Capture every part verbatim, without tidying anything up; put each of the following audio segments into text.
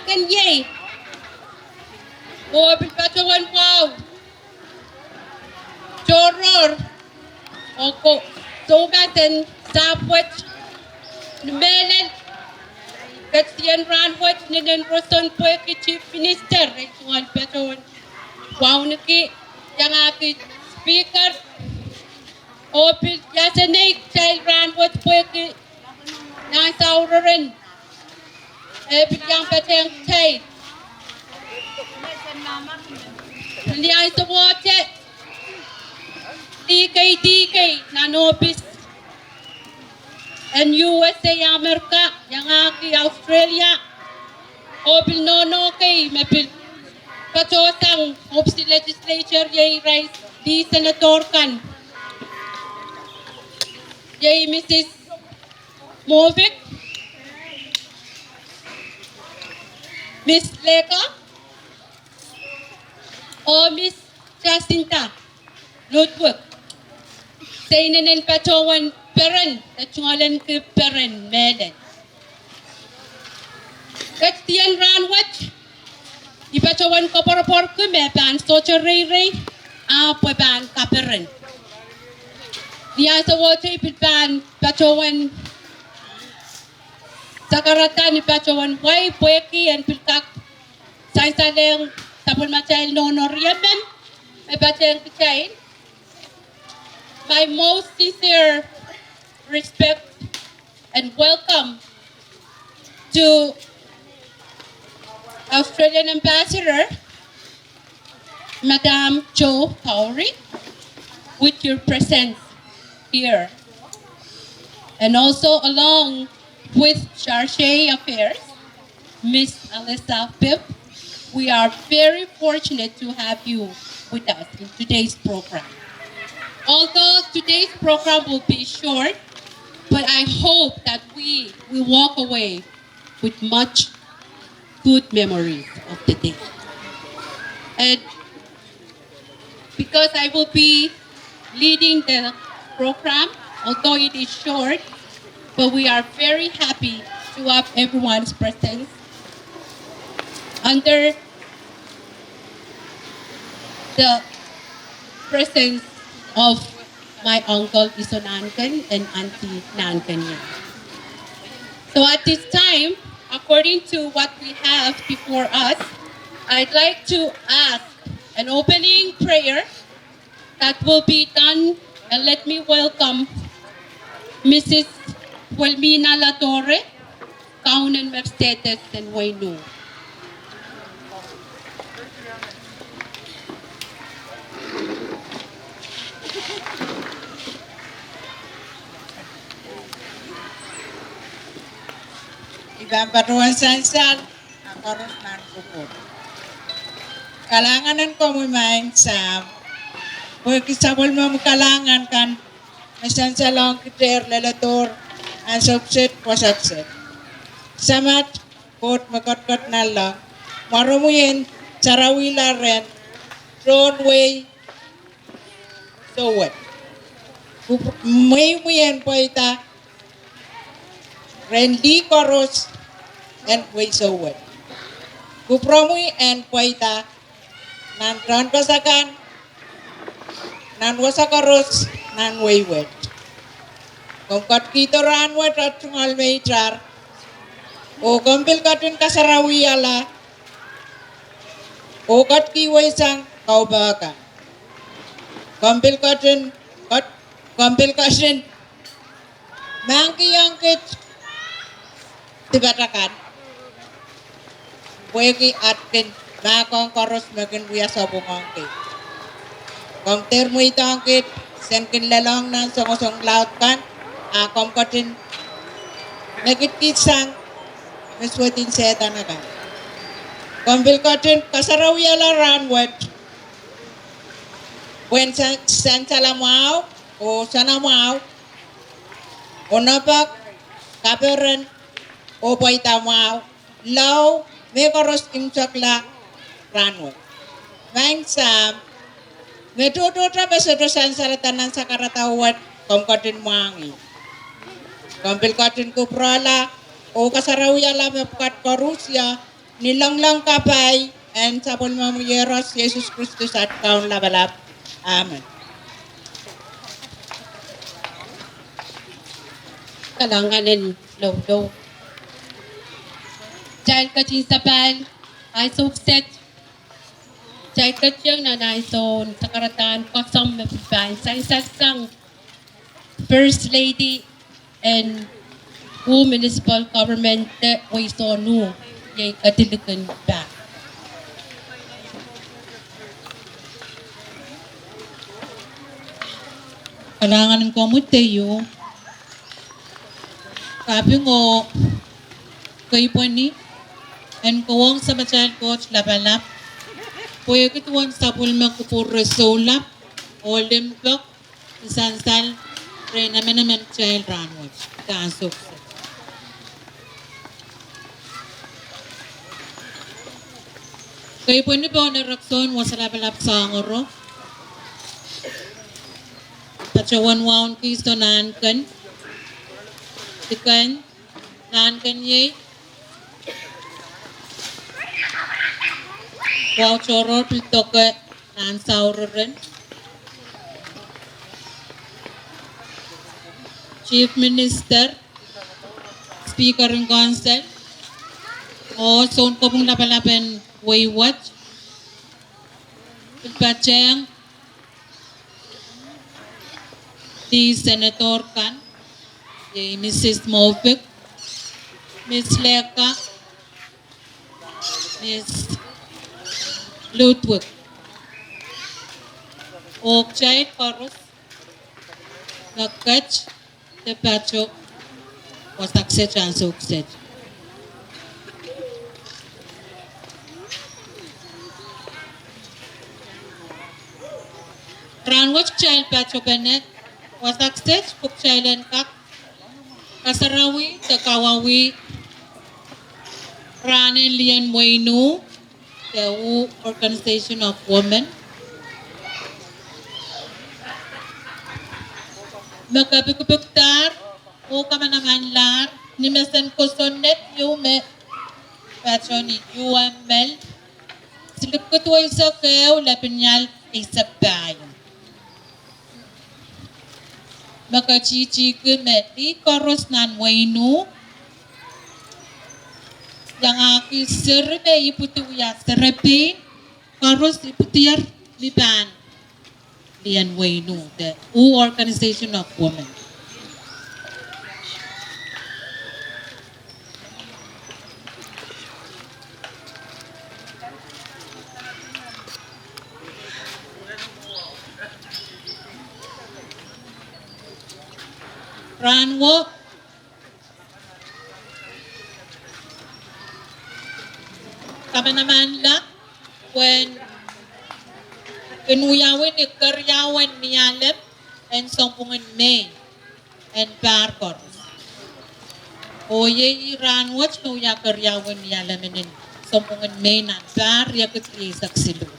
Ken iei, oh pil patohwan wahu tohrohr oh ko, soumas en sahpw wet ni mehlel. Ketin rahnwet inenen roson pwehki Chief Minister, e tungoal patohwan wauneki iangahki Speaker, oh pil iasenei kitail rahnwet pwehki nan saureren e pil iang patehng kitail. Pil iang sewese dihkei dihkei nan ohpis en U S A Amerika, iangahki Australia, oh pil nohno kei me pil patohsang ohpis en legislature, iei irail lih senator kan, iei Mrs Movic, Miss Leka, oh Miss Jacinta Ludwig. Se inenen patohwan peren, e tungoal en ki peren mehlel. Ketin rahnwet, I patohwan koapworopworki me pahn sohte reirei, ahpw e pahn kaperen. Ni ansou wet I pil pahn patohwan sakarada ni patohwan wai pwehki en pil kak sansalehng sapwellimatail nohno riemen me patehng kitail. My most sincere respect and welcome to Australian Ambassador, Madam Jo Powrie, with your presence here. And also along with Chargé Affairs, Miss Alyssa Phipp, we are very fortunate to have you with us in today's program. Although today's program will be short, but I hope that we will walk away with much good memories of the day. And because I will be leading the program, although it is short, but we are very happy to have everyone's presence under the presence of my uncle Iso Nahnken and Auntie Nahnken. So at this time, according to what we have before us, I'd like to ask an opening prayer that will be done, and let me welcome Mrs Wilmina Latore, Kaunen Mercedes en Weinu. I pahn patohwan sansal, a koaros nan kupwur. Kalahngan en komwi Maing Sahm, pwehki sapwellimomwi kalahngan kan me sansalohng kitail leledohr ansou kiset, wasa kiset. Samat, Koht me ketiket nanleng, mwaromwi en sarawihla rehn tohn wehi souwed. Mweimwi en pweida rehn lih koaros en wehi souwed. Kupwuromwi en pweida nan tehnpas akan, nan wasa koaros, nan wehi wet. Komw ketikihdo rahnwet at tungoal me itar, oh komw pil ketin kasarawihla oh ketikihweisang kaupakan. Komw pil ketin, komw pil ketin mahkihong kit dipat akan, pwehki at kin mahkohng koaros me kin wia sapwung ong kei. Komw dehr mweidohng kit sen kin lelohng nan songosong laud kan, a komw ketin mekidkihsang me suwedin Sehdan akan. Komw pil ketin kasarawihala rahnwet pwehn sansalamwahu oh sanamwahu, onopek, kaperen, oh pweida mwahu, lao mehkoaros imwseklahng rahnwet. Maing Sahm, me tohtohte me sohte sansalada nan sakarada wet, komw ketin mwahngih. Komw pil ketin kupwurala oh kasarawihala mepwukat koarusie Ni lengileng kapai en sapwellimomwi Iehros Sises Kristus at Kaun Lapalap. Amen. Kalahngan en loulou. Kitail ketin sapahl, ansou kiset, kitail ketieng nan ansoun sakaradahn koasoandi me pahn sansal sang First Lady en Wu Municipal Government de Weisonu, iei Kedilikin Pah. Kalahngan en komwi de iou. Kaping oh keipweni en kohwong Samatail Koht Lapalap, pwehki duwen sapwellime kupwur resoulap oh limpoak, ni sansal rehn emenemen kitail rahnwet. Ansou kiset. Keipweni pohn erekiso en Wasa Lapalap Soahng Oro, patohwan waun kihso nahnken, liken, nahnken iei, wahu tohrohr pil doke nan saureren Chief Minister, Speaker en Konsel, oh sounkopwung lapalap en wehi wet, pil patehng lih Senator kan, iei Mrs Moffitt, Miss Leka, Miss Ludwig, oh kitail koaros me ket de pato wasa kiset, ansou kiset. Rahnwet kitail patopene wasa kiset pwe kitail en kak kasarawi de kawauwih rahn en lien weinu de Wu Organization of Women, me kepikipikdahr oh kamanamanlahr ni mesen kosonned ieu me patohwan ni U M L silipwukat duwehsek ehu, lepin ial eisek pahieu, me ketihtihki me lih koaros nan weinu, iangahki seri me ipwidi wia serepein, koaros ipwidier ni pahn lien weinu de Wu Organization of Women. Rahnwet kamanamanla pwehn kin wiawi ni keriaun Nialem en sounpwungen Mei en pahr koaros. Oh iei rahnwet me wia keriaun Nialem en sounpwungen Mei nan pahr riekid rieisek siluh.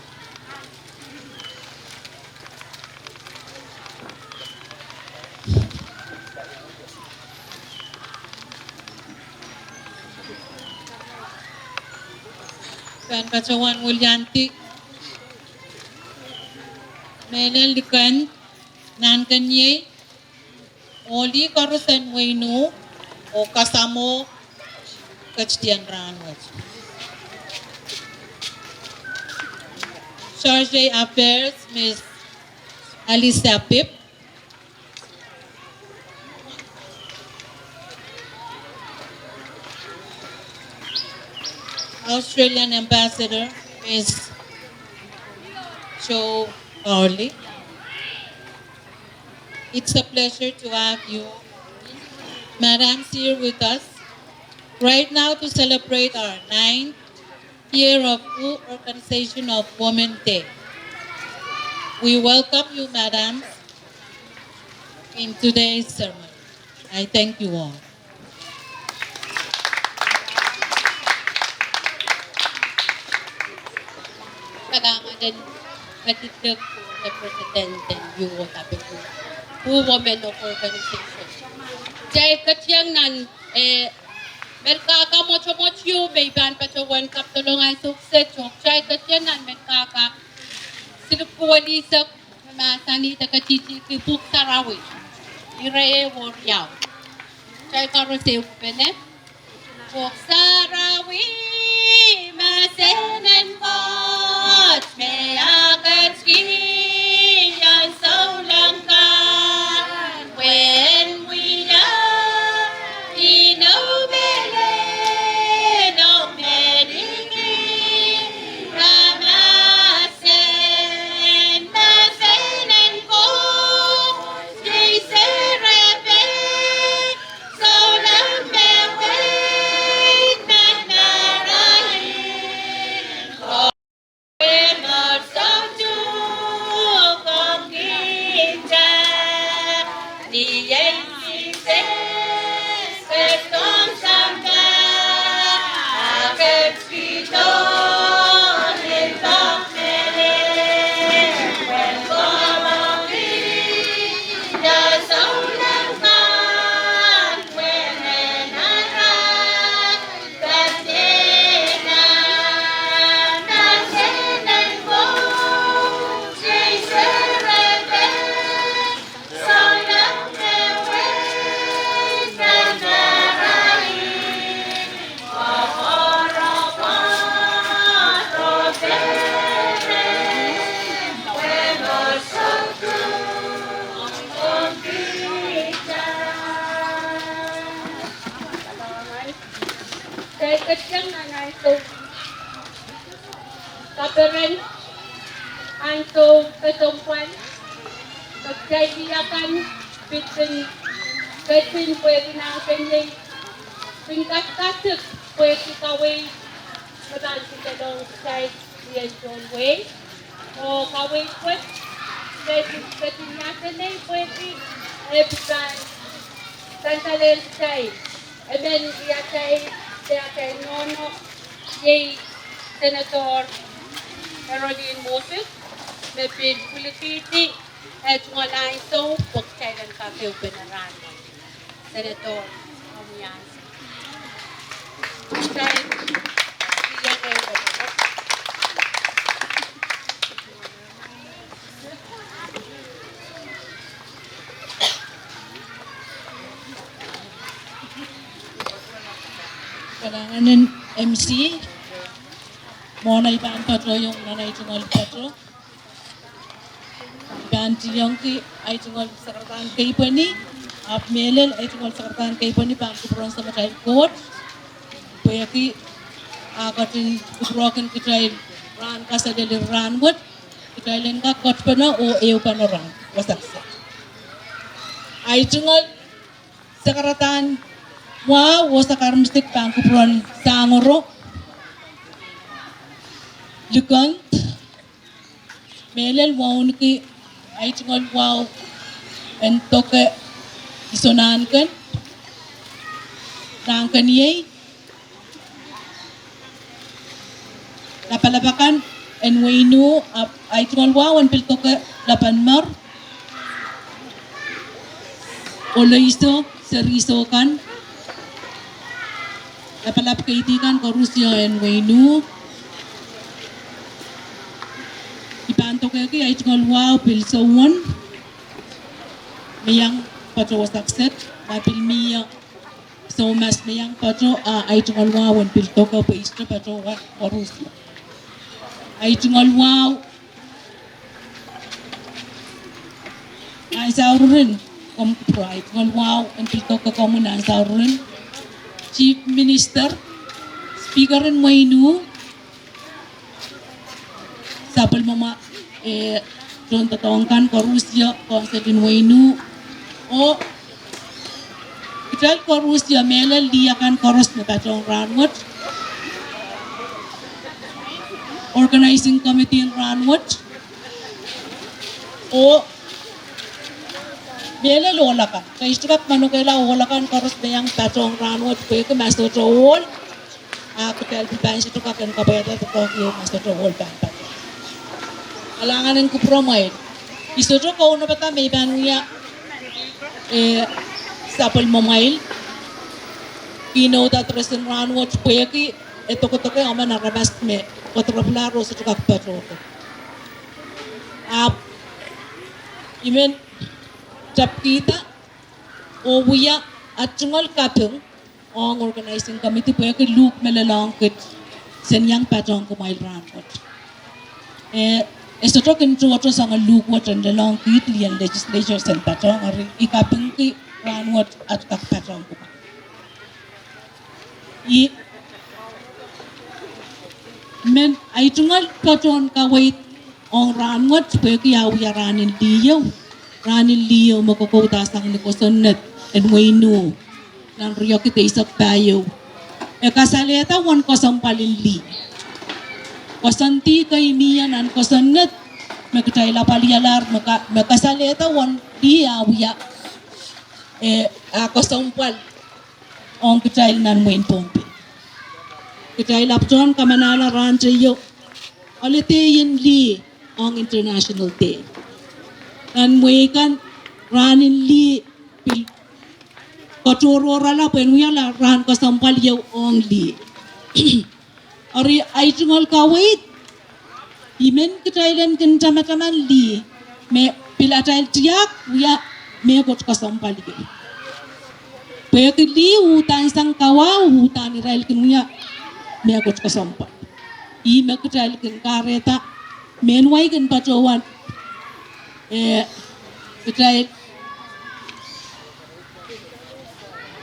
Pahn patohwan weliandi mehlel liken, nahnken iei, oh lih koaros en weinu, oh kasamwo ketidien rahnwet. Charge d'Affaires, Miss Alicia Bibb. Australian Ambassador, Miss Jo Parley. It's a pleasure to have you, madams, here with us right now to celebrate our ninth year of Wu Organization of Women Day. We welcome you, madams, in today's ceremony. I thank you all. Kalahngan en ketidik de President en Wu Women of Organization. Kitail ketieng nan, eh, Mehn kaka mwotomwot ieu me I pahn patohwan kapedolong ansou kiset, oh kitail ketin nan mehn kaka silipwuwel eisek, me mahsanih de ketitiki Pwuhk Sarawi, ire ehu oh riau. Kitail koaros ehukipene. Pwuhk Sarawi, mahsen en Koht me a ketikihong souleng kan, pwehn wia inou me lel oh me liki mahsen, mahsen en Koht, iei serepein souleng me weid nan marain. Kitail ketikihong nan ansou kaperen, ansou kesempwal, me kitail akan pil kin ketin pwehki nan keniei, pil kin kasikasik pwehki kaweid me pahn pil lelohng kitail ni ansou wet. Oh kaweid wet, me pil ketin iasenei pwehki e pil pahn sansalehr kitail. Emen ni atail, de atail nohno, iei Senator Herolin Moses, me pil pwilikihdi eh tungoal ansou pwe kitail en kak ehupene rahn. Senator, omw iang. Kitail iang ehupene. Kalahngan en M C, mwohn ei pahn patohwanohng nan ei tungoal pato, I pahn tiongki ei tungoal sakaradahn keipweni, ahpw mehlel ei tungoal sakaradahn keipweni pahn kupwuren Samatail Koht, pwehki ah ketin kupwurehkin kitail rahn kaselel rahn wet, kitail en kak ketpene oh ehupene rahn wasa kiset. Ei tungoal sakaradahn wahu oh sakaramasik pahn kupwuren Sangoro, Likend, mehlel wauneki ei tungoal wahu en doke Iso Nahnken, Nahnkeniei, lapalap akan en wehin Nuh, ahpw ei tungoal wahu en pil doke Lapanmwer, Oleiso, Seriso kan, lapalap keidi kan koarusie en wehin Nuh. I pahn dokehki ei tungoal wahu pil souwen me iang pato wasa kiset, ma pil mie soumas me iang pato, a ei tungoal wahu en pil doke pwe I sohte pato wasa koarusie. Ei tungoal wahu, ansou rin, komw kupwure, ei tungoal wahu en pil doke komwi ansou rin, Chief Minister, Speaker en wehin Nuh, sapwellimomwi, eh, tohndoadoahk kan koarusie, kounsel en wehin Nuh, oh kitail koarusie, mehlel lih akan koaros me patohng rahn wet, organizing committee en rahn wet, oh mehlel ohl akan. Kitail sohte kak manokehla ohl akan koaros me iang patohng rahn wet pwehki ma sohte ohl, a kitail pil pahn sohte kak en kapwaiada doadoahk ieu ma sohte ohl pahn patohng. Kalahngan en kupwuromwail. I sohte kaunopada me I pahn wia, eh, sapwellimomwail keynote address en rahnwet pwehki e dokedoke emen aramas me koadoropwala rosohte kak patohdo. Ahpw I men tapkihda oh wia at tungoal kaping ong organizing committee pwehki luhk me lelohng kit sen iang patohng kumwail rahnwet. E, e sohte kin tohto sang luhk wet en lelohng kit lien legislature sen patohng, eri I kapingki rahnwet at kak patohng kumwail. I men ai tungoal patohwan kaweid ong rahnwet pwehki a wia rahn en lih ieu. Rahn en lih ieu me kokoudahsang ni kosonned en wehin Nuh nan riekid eisek pahieu. E kasalehda uwen kesempwal en lih. Koasoandi kei mie nan kosonned me kitail apwalialahr me ka, me kasalehda uwen lih a wia, e, a kesempwal ong kitail nan mwehin Pohnpei. Kitail ahpw patohwan kamanahla rahn teio, holiday en lih ong International Day. Nan mwehi kan rahn en lih pil katohrohrla pwehn wiahla rahn kesempwal ieu ong lih. Eri ai tungoal kaweid, I men kitail en kin tamataman lih, me pil atail tiahk wia mehkot kesempwal ieu. Pwehki lih uhdahn sang kawahu, uhdahn irail kin wia mehkot kesempwal. Ih me kitail kin kahrehda, mehn wai kin patohwan, e, kitail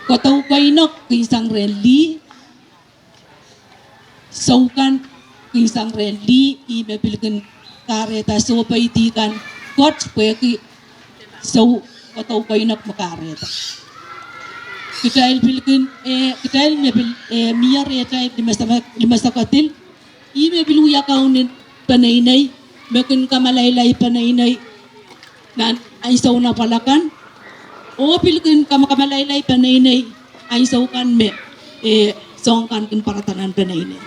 koadoukeinek kin sang rehn lih, soukan kin sang rehn lih, ih me pil kin kahrehda sohpeidi kan kot pwehki sou koadoukeinek me kahrehda. Kitail pil kin, e, kitail me pil, e, mie rehtail limese, limesekadil, ih me pil wia kaun en peneinei, me kin kamalailai peneinei nan ansou napwal akan, oh pil kin kam, kamalailai peneinei ansou kan me, e, soahng kan kin pwarada nan peneinei.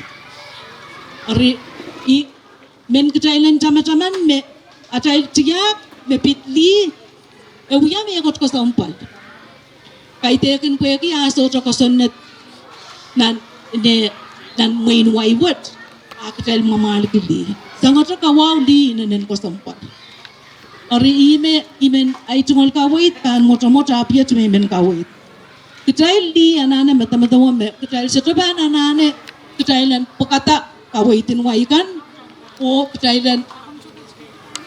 Eri, I men kitail en tamataman me atail tiahk me pid lih, e wia mehkot kesempwal. Kaidehkin pwehki a sohte kosonned nan, ne, nan mwehin wai wet, a kitail mwamwahlki lih. Sangete kawahu lih inenen kesempwal. Eri ih me, I men ai tungoal kaweid pahn mwotomwot ahpw iet me I men kaweid. Kitail lih anahne medemedewe me kitail sohte pahn anahne kitail en pwekada kaweid en wai kan, oh kitail en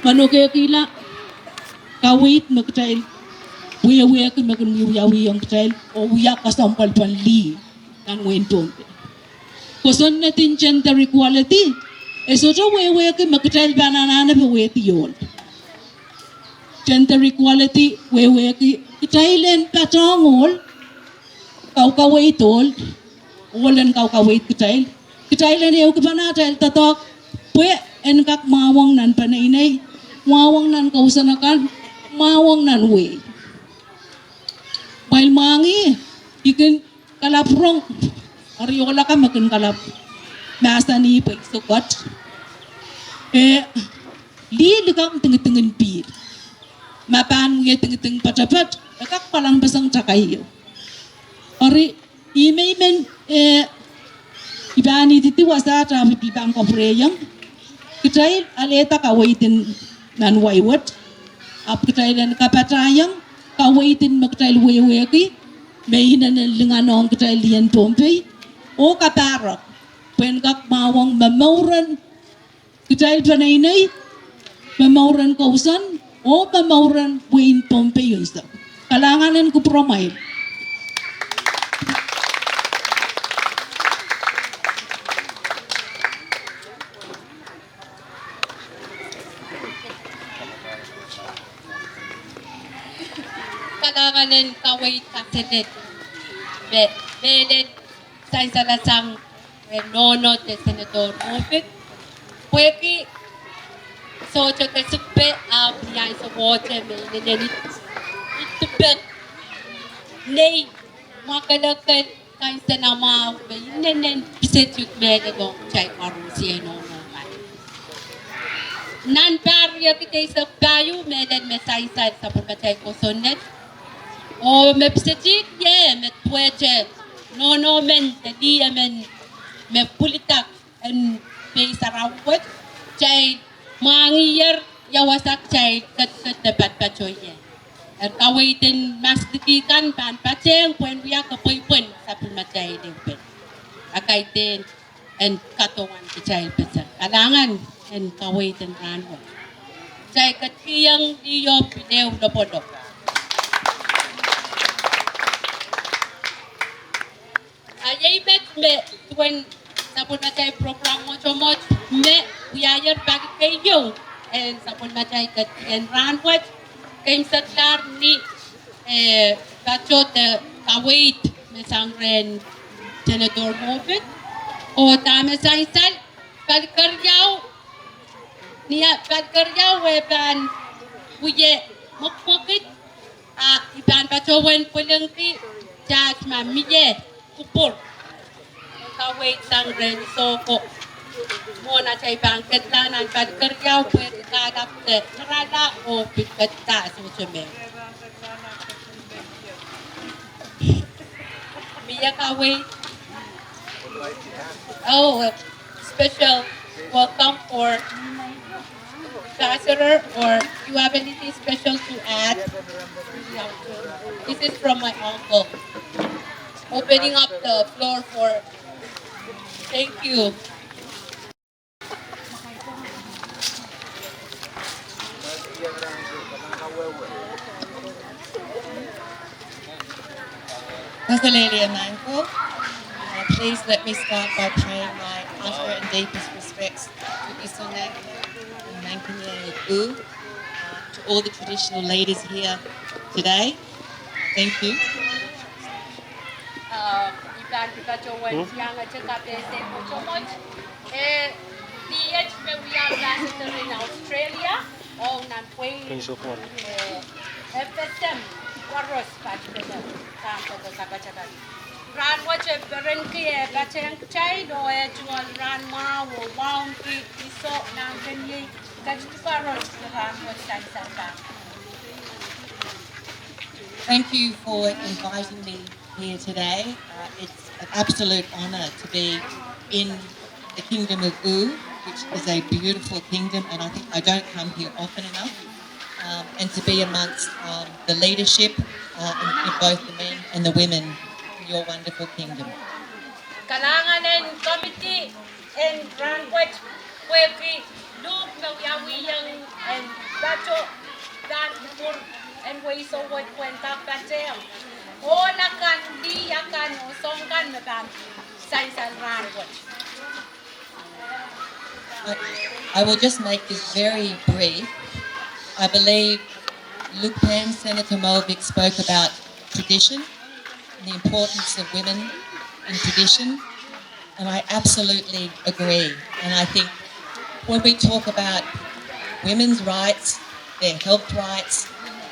manokehkihla kaweid me kitail wehwehki me kin wiewiawiong kitail, oh wia kesempwalpen lih nan wehin Pohnpei. Kosonned en gender equality, e sohte wehwehki me kitail pahn anahne powehdi ohl. Gender equality wehwehki kitail en patohng ohl, kaukaweid ohl, ohl en kaukaweid kitail. Kitail en ehukipene atail doadoahk pwe en kak mwahwong nan peneinei, mwahwong nan kousoan akan, mwahwong nan wehi. Kumwail mwahngih, I kin kalap rong, eri ohl akan me kin kalap mahsanih pwe I sokot. E, lih likamw tingtingin pihl. Ma pahn wie tingting poatopoat, e kak pahn pwalangpeseng takai ieu. Eri, I men, I men, e, I pahn ididi wasaht ahpw I pil pahn kapwurehiong. Kitail alehda kaweid en nan wai wet. Ahpw kitail en kapatahiong kaweid en me kitail wehwehki, me inenen linganohng kitail lien Pohnpei. Oh kapahrek, pwe en kak mwahwong momouren kitail peneinei, momouren kousoan, oh momouren wehin Pohnpei unsek. Kalahngan en kupwuromwail. Kalahngan en kaweid kaselel me, mehlel sansal sang rehn nohno de Senator Moffitt. Pwehki sohte kesikpe ahpw ni ansou mwohte me inenen, I dipek nei mwakelekel kansenamwahu me inenen pisetik mehlel ong kitail koaros, iei nohno kan. Nan pahr riekid eisek pahieu mehlel me sansal sapwellimatail kosonned, oh me pisetik ie me duwehte nohno men de lih emen me pwilidak en pei sarawi wet, kitail mwahngiher ia wasa kitail ketiket de patopato ie. Eri kaweid en masliki kan pahn patehng pwehn wia kepweipwen sapwellimatail ehupene. A kaidehn en kadohwan kitail pesen. Kalahngan en kaweid en rahnwet. Kitail ketikihong liho pil ehu lopwolopw. A iei met me duwen sapwellimatail program mwotomwot me wiahier pak keieu en sapwellimatail ketikihong rahnwet, keimwseklahr ni, eh, patohwan kaweid me sang rehn Senator Moffitt. Oh dahme sansal, palikeriau, ni a palikeriau e pahn wie mwekmwekid, a I pahn patohwan pwilingki taht ma mie kupwur. Kaweid sang rehn Soko. Mwohn atail pahn kedla nan palikeriau pwehki kahlap de nirala oh pil kedla sohte me. Mie kaweid. Oh, a special welcome for Ambassador, or you have anything special to add? This is from my uncle. Opening up the floor for, thank you. Kaselehlie Maing ko. Uh, please let me start by paying my utter and deepest respects to Iso Nahnken and Nahnkeniei U, uh, to all the traditional leaders here today. Thank you. Uh, I pahn pil patohwan iangete kapehse mwotomwot. Eh, liet me wia ambassador in Australia, oh nan pwein, eh, F S M, koaros patpene, pahn koko kapatapat. Rahnwet e perenki eh patehng kitail oh eh tungoal rahn mwahu oh wauneki Iso Nahnken iei ketiket koaros me rahnwet sansal pahn. Thank you for inviting me here today. Uh, it's an absolute honor to be in the Kingdom of U, which is a beautiful kingdom, and I think I don't come here often enough, um, and to be amongst, um, the leadership, uh, in, in both the men and the women in your wonderful kingdom. Kalahngan en komiti en rahnwet pwehki luhk me wiawihong en pato pahn kupwur en wehi souwet pwehn kak patehng ohl akan, lih akan oh soahng kan me pahn sansal rahnwet. I, I will just make this very brief. I believe Luke Penn, Senator Moulvik spoke about tradition and the importance of women in tradition. And I absolutely agree. And I think when we talk about women's rights, their health rights,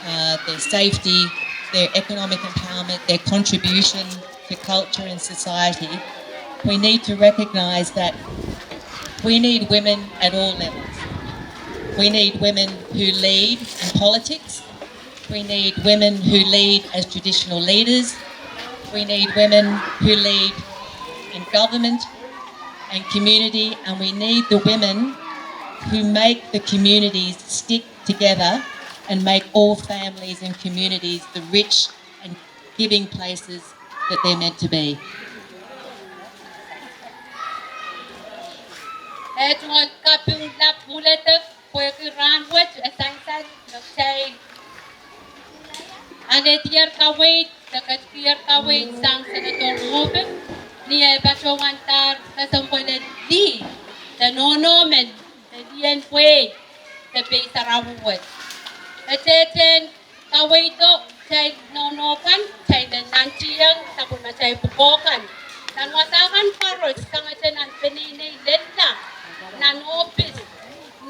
uh, their safety, their economic empowerment, their contribution to culture and society, we need to recognise that we need women at all levels. We need women who lead in politics. We need women who lead as traditional leaders. We need women who lead in government and community, and we need the women who make the communities stick together and make all families and communities the rich and giving places that they're meant to be. E tungoal kaping lap mwuledek pwehki rahnwet e sansal me kitail alehdier kaweid de ketikier kaweid sang Senator Moffitt ni eh patohwandahr kesempwal en lih de nohno men de lih en pwehi de pei sarawi wet. E tehtehn kaweido kitail nohno kan, kitail en nantihong sapwellimatail pwukoa kan nan wasa kan koaros, sangete nan peneinei lella, nan ohpis,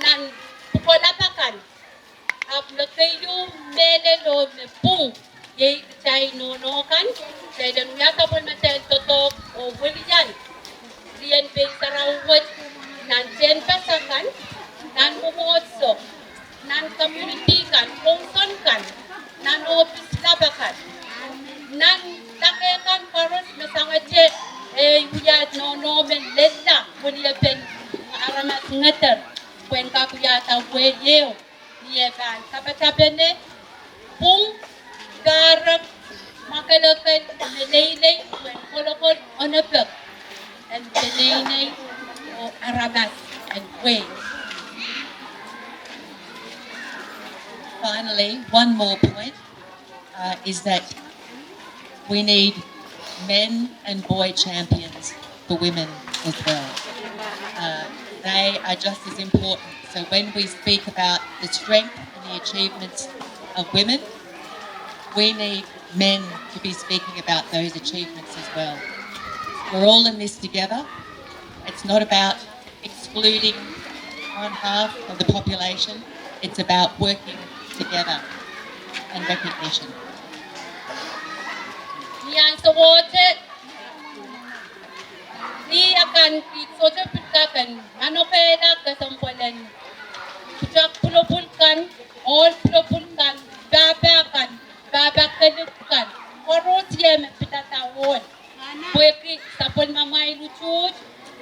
nan pwukoa lap akan. Ahpw me keieu mehlel oh me pwung iei kitail nohno kan, kitail en wia sapwellimatail doadoahk oh wilian lih en pei sarawi wet nan tehnpas akan, nan mwomwohdiso, nan community kan, kousoan kan, nan ohpis lap akan, nan dake kan koaros me sangete, eh, wia nohno men lella, weliepen aramas ngeder, pwehn kak wiahda wehi ehu, ni eh pahn tapatapene pwung, pahrek, mwakelekel, meleilei, pwehn kolokol onopek en peneinei oh aramas en wehi. Finally, one more point, uh, is that we need men and boy champions for women as well. Uh, they are just as important. So when we speak about the strength and the achievements of women, we need men to be speaking about those achievements as well. We're all in this together. It's not about excluding one half of the population. It's about working together and recognition. Ni ansou wet, ni akan ki sohte pil kak en manokehla kesempwal en pwutak pwulopwul kan, ohl pwulopwul kan, pahpa kan, pahpa kelip kan, koaros me pilada ohl. Pwehki sapwellimamwail utuht,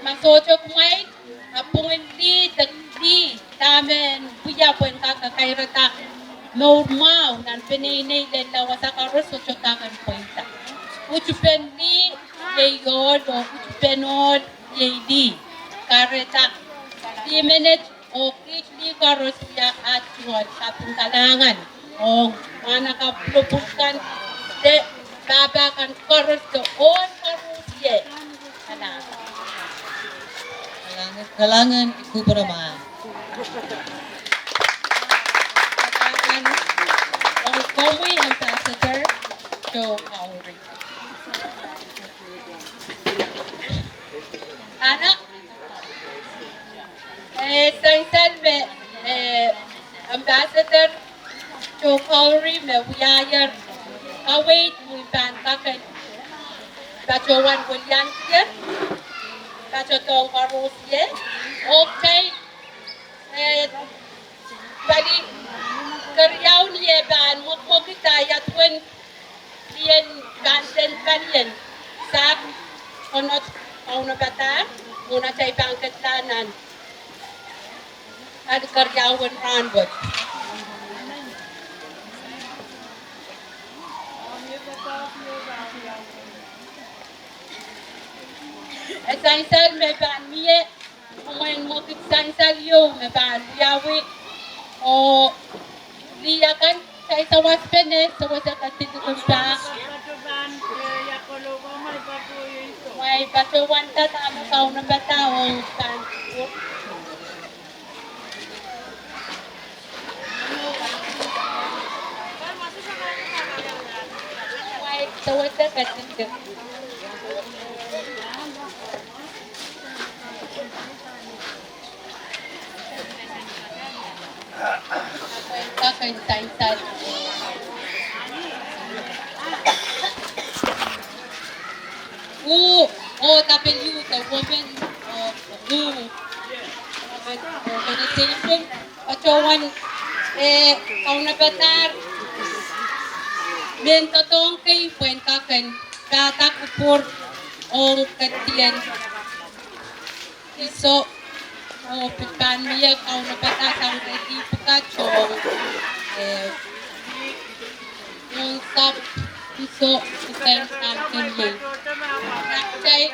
ma sohte kumwail, a pwungen lih de lih, dahme en wia pwehn kak kairada mour mwahu nan peneinei lella wasa koaros sohte kak en pweida. Utupen lih iei ohl, oh utupen ohl iei lih. Kahrehda lih menet oh kiht lih koaros wia at duwen kaping kalahngan ong mwahnakapw pwulopwul kan, de pahpa kan koaros, de ohl koaros. Ie. Kalahngan. Kalahngan, kalahngan, kupwuromwa. Kalahngan ong komwi Ambassador Joe Khoury. Anahn, eh, sansal me, eh, Ambassador Joe Khoury me wiahier kaweid me pahn kak en patohwan weliandier, patohdohng koaros ie, oh kitail, eh, pali keriau ni eh pahn mwekmwekid ia duwen lien pahn sen palien sahpw, konot, kaunopada, mwohn atail pahn ketla nan pali keriau en rahnwet. E sansal me pahn mie, mwein mwekid sansal ieu me pahn wiawi, oh lih akan, kitail sawaspene, sewese ketiket pahn. Mwein patohwan dada me kaunopada ong pahn. Mwein sewese ketiket. Kak en sansal. Who, oh, W, the woman, uh, who, woman organization, patohwan, eh, kaunopadahr mehn doadoahk kei pwehn kak en pahda kupwur ong kedien. Iso, oh, pil pahn mie kaunopada sang redi pwukat ong, eh, ong sahpw, iso, iso, pahn kak en mie. Kitail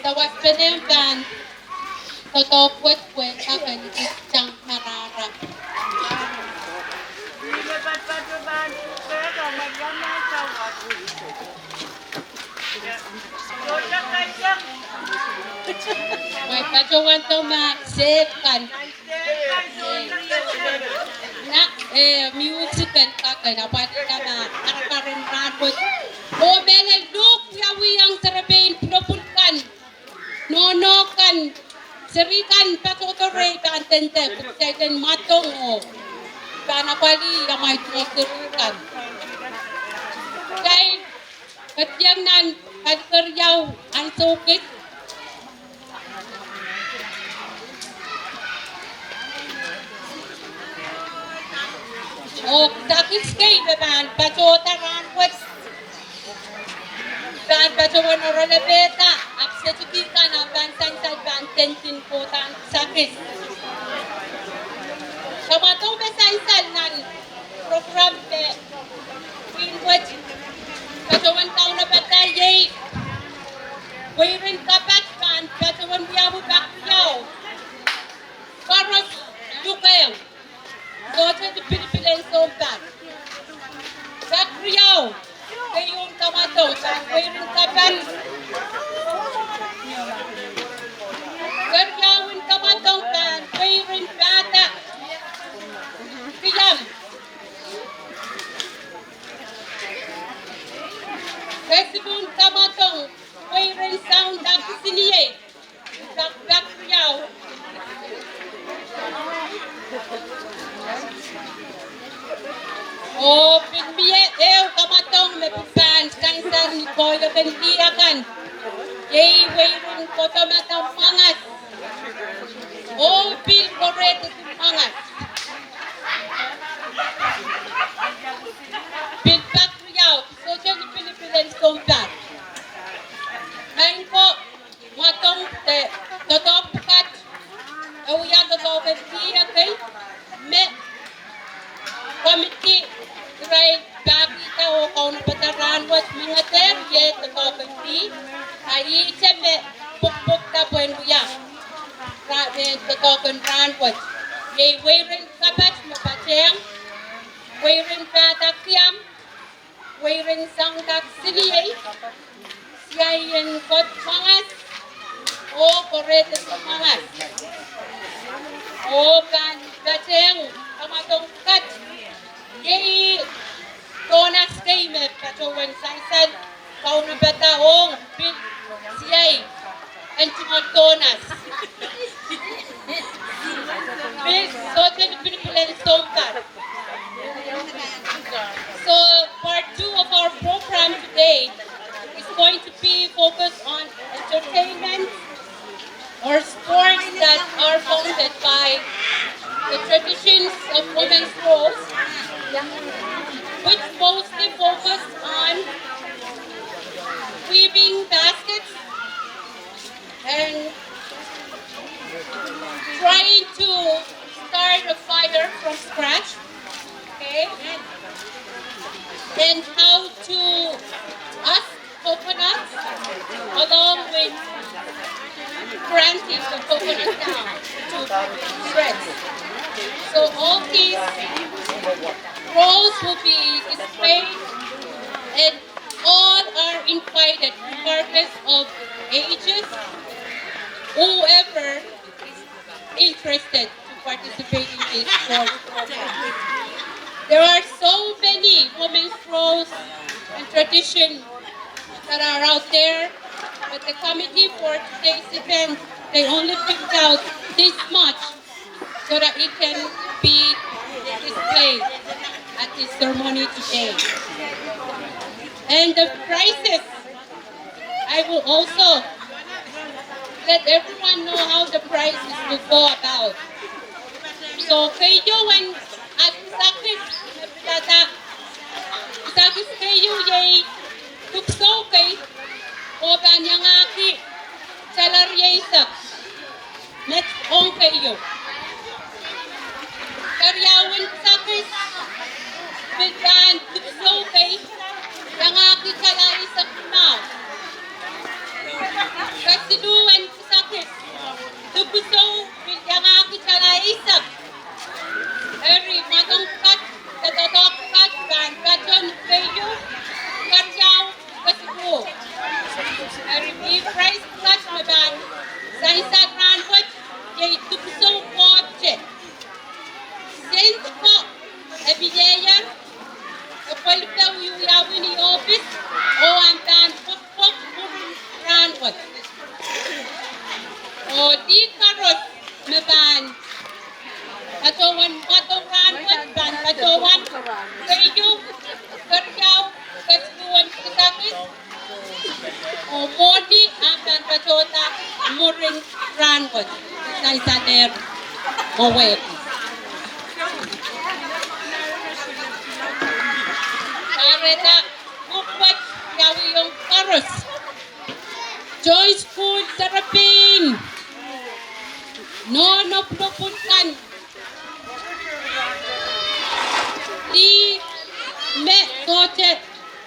sawaspene pahn doadoahk wet pwehn kak en sang marahra. Mwein patohwan dahme sehd kan. Na, eh, music en kak en apwalih dahme arail pahn rahnwet. Oh mehlel luhk wiawi ong serepein pwulopwul kan. Nohno kan, seri kan, patohdo rehi pahn dende, kitail en mwadong oh pahn apwalih amwail duwen seri kan. Kitail ketieng nan pali keriau ansou kis. Oh sakis kei me pahn patohda rahnwet. Pahn patohwan oaralapehda, ahpw sehse kihkan ah pahn sansal pahn tendin kohda kisakis. Kamwadong me sansal nan program me pwihn wet patohwan kaunopada iei weirin kapat pahn patohwan wiawi pak riau koaros lukeu. Sohte lipilipil en sounpar. Pak riau, keieun kamwadong pahn weirin kapat. Keriaun kamwadong pahn weirin pahda kiam. Kesiluhn kamwadong weirin sounda kisiniei. Pak, pak riau. Oh pil mie ehu kamwadong me pahn sansal ni koahiek en lih akan. Iei weirin kodomada mwangas. Oh pil korehdi mwangas. Pil pak riau, sohte lipilipil en sounpar. Maing ko, mwadong de doadoahk pwukat, e wia doadoahk en lih ekei me komiti irail pahkihda oh kaunopada rahnwet. Mengeder iei doadoahk en lih, a ihte me pwukpwukda pwehn wia doadoahk en rahnwet. Iei weirin kapat me patehng, weirin pahda kiam, weirin sounda kisiniei, siaien koaros mwangas, oh korehdi mwangas. Oh pahn patehng kamwadong pwukat, iei donors kei me patohwan sansal kaunopada ong pil siai en tungoal donors. Pil sohte lipilipil en sounpar. So part two of our program today is going to be focused on entertainment or sports that are founded by the traditions of women's roles, which mostly focus on weaving baskets and trying to start a fire from scratch, okay? And how to ask coconuts along with planting the coconut down to shreds. So all these roles will be displayed, and all are invited, regardless of ages, whoever is interested to participate in this sports program. There are so many women's roles and tradition that are out there, but the committee for today's event, they only picked out this much so that it can be displayed at this ceremony today. And the prizes, I will also let everyone know how the prizes will go about. So keieu en kisakis, kisakis keieu iei dipwisou kei, oh pahn iangahki tala rieisek met ong keieu. Keriaun kisakis, pil pahn dipwisou kei, iangahki tala eisek mwahu. Kesiluhn kisakis, dipwisou, pil iangahki tala eisek. Eri mwadong pwukat, doadoahk pwukat pahn patehng keieu, keriau, kesiluh. Eri prize pwukat me pahn sansal rahnwet iei dipwisou kohte. Sent ko e pil ieier, e pwelpe wiawi ni ohpis, oh ahn pahn pwekpwek mwurin rahnwet. Oh lih koaros me pahn patohwan mwadong rahnwet pahn patohwan keieu, keriau, kesiluhn kisakis, oh mwohni ahpw pahn patohda mwurin rahnwet, sansalehr mwo wehwehki. Kahrehda pwukat wiawiong koaros. Joyce Kuhl Terepin. Nohno pwulopwul kan. Ih me kohte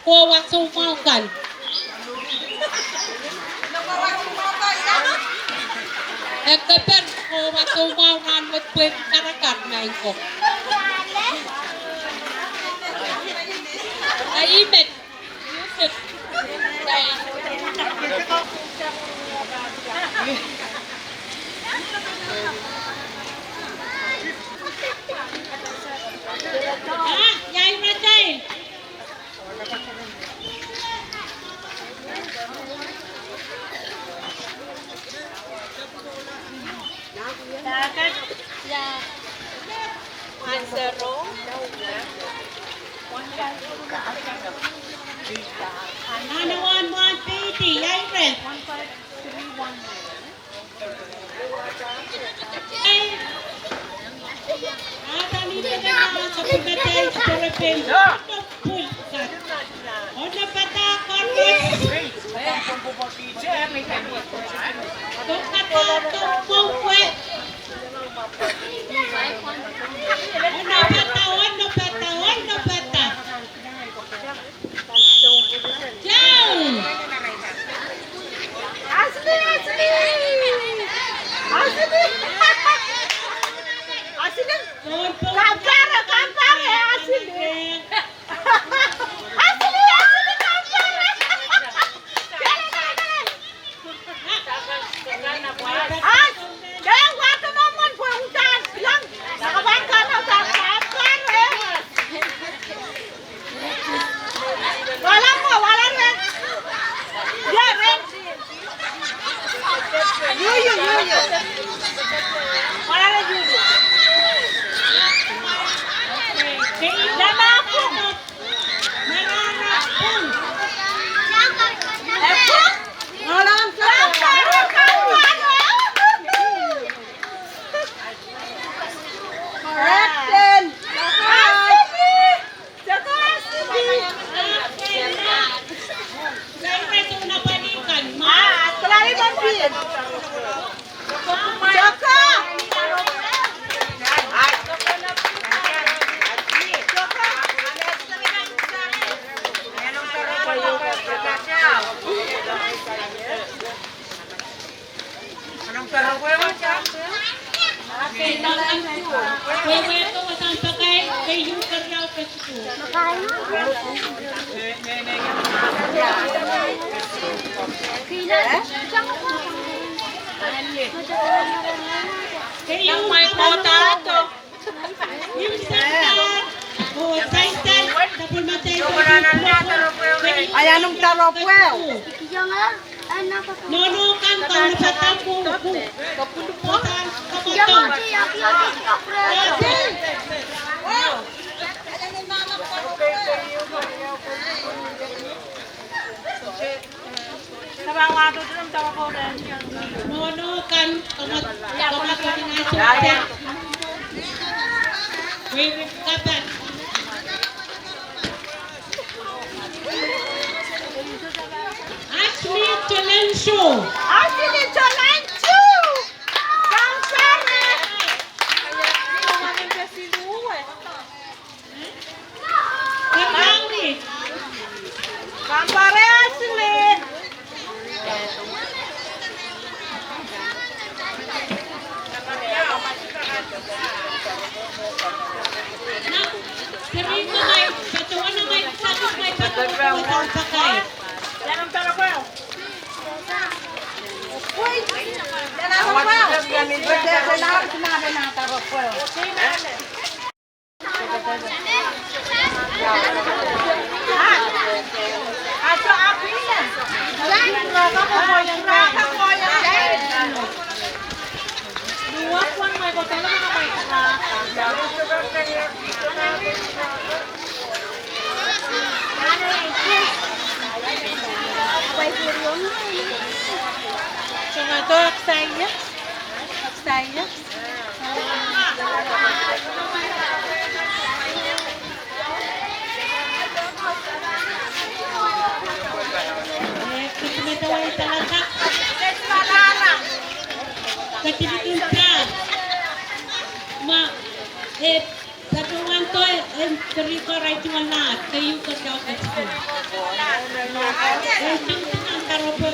kowe soumwahu kan. E keper kowe soumwahu rahnwet pwe karakar maing ko. A ih met. Anahne wan wan peidi, ia ire. Down. Asili, Asili. Asili. Asili. Kampare, kampare, Asili. Asili, Asili, kampare. Kele, kele, kele. Ai anahn Taropweu. Ashley Tolensho. Ashley Tolensho. Kampare. Kampare Ashley. Ketikihong pahn ma e patohwan doh en keriko raiti wahn ahd keieu keriau ketido. E tingting ahn karopwe.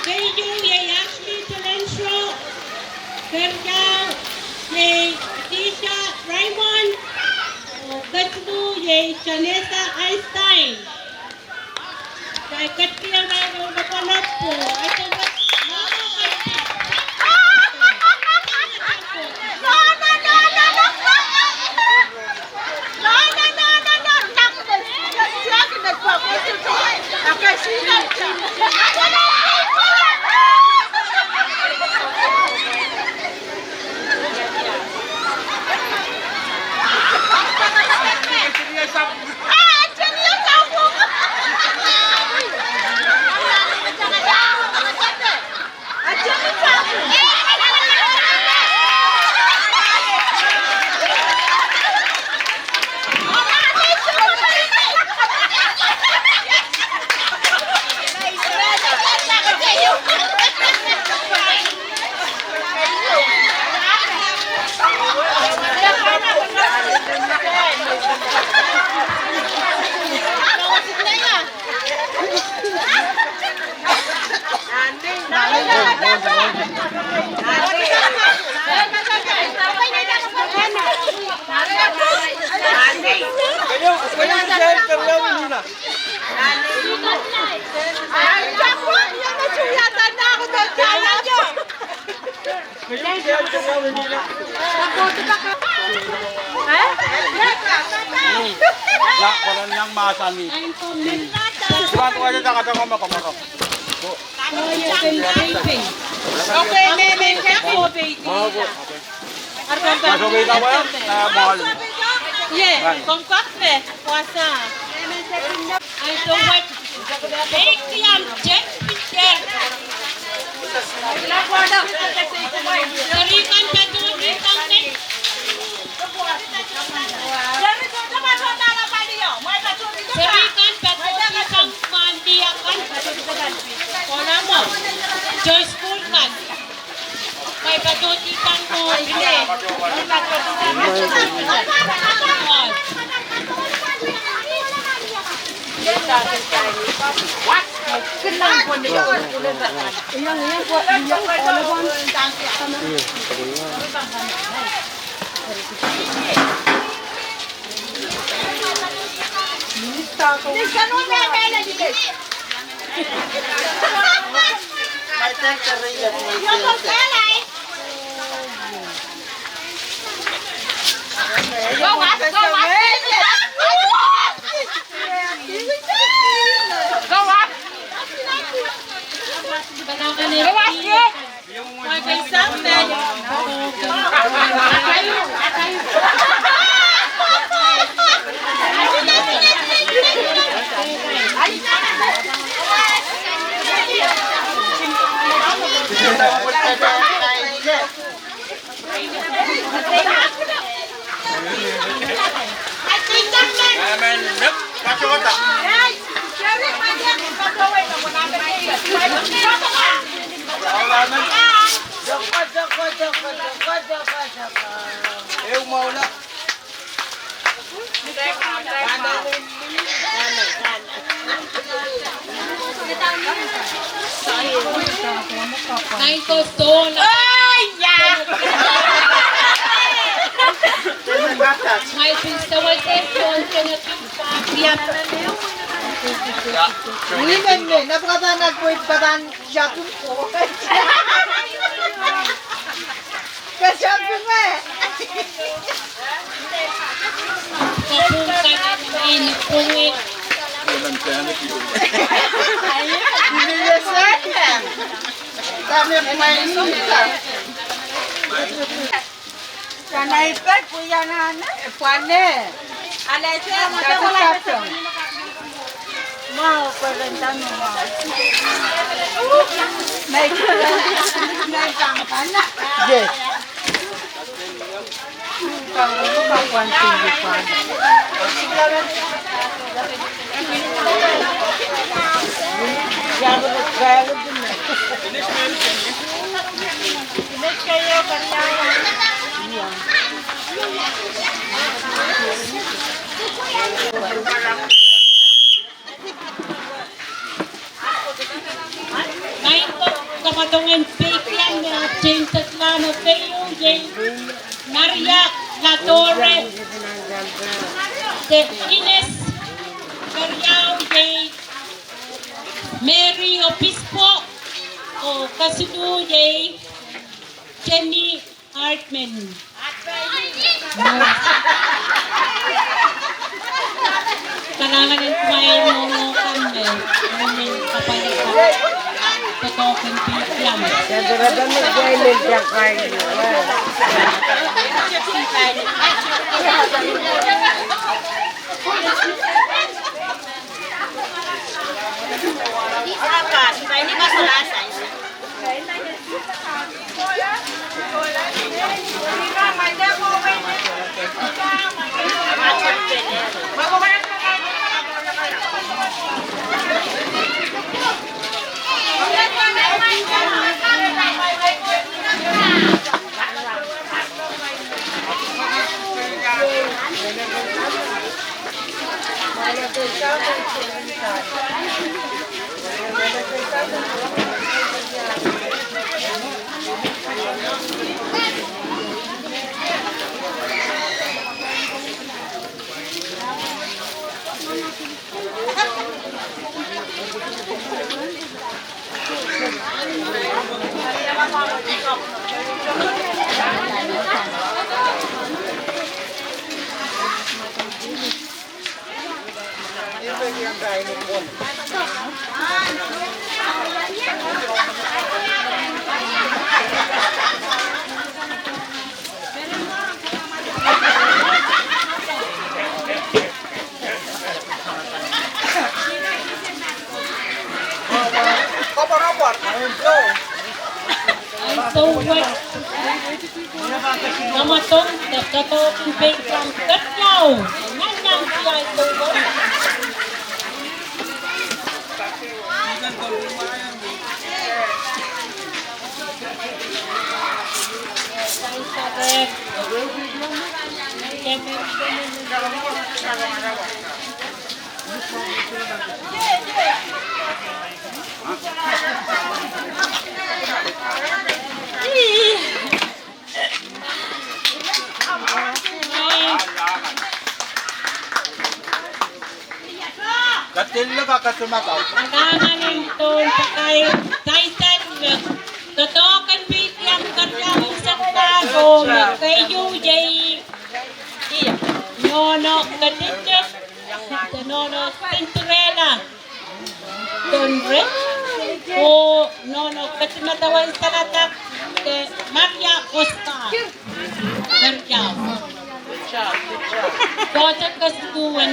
Keieu, keieu, keieu iei Ashley Talentro, keriau iei Tisha Raymond, oh kesiluh iei Janessa Einstein. Seri kan patohdi sang mandi akan. Kohlahng mwo. Joy School kan. Mwein patohdi sang mwo. Nain ko sohla. Oh, yeah. Mai pil sewese sohla. Ni men me, na pwukat na kwei padan. Shopping ko. Ke shopping me. Kapung kanan en pungi. Ini ye sana. Tane mai ni ta. Tanaipek, pwe iang anahne? Pwane. Alete, mata ko la. Mao, pwe ren tano mao. Mai, mai tang pana. Yes. Tang ko ka pwan tinggi pana. Nain ko, kamadongen peikiong me atein seklahn o keieu iei Maria Latore, de Ines Keriau iei Mary Obispo, oh kesiluh iei Jenny Hartman. Kalahngan en kumwail nohno kan me, me kapwaiada doadoahk en peikiong. Ansou wet, kamadong de doadoahk en peikiong keriau. Nan nan ki ansou wet. Katilek a katumadau. Kalahngan en tohnpakai, title me doadoahk en peikiong keriau en sekla, oh me keieu iei nohno Ketitik, de nohno Cinderella Tonre, oh nohno Ketimadau en Seladak, de Maria Oscar. Keriau. Kohdo kesiluhn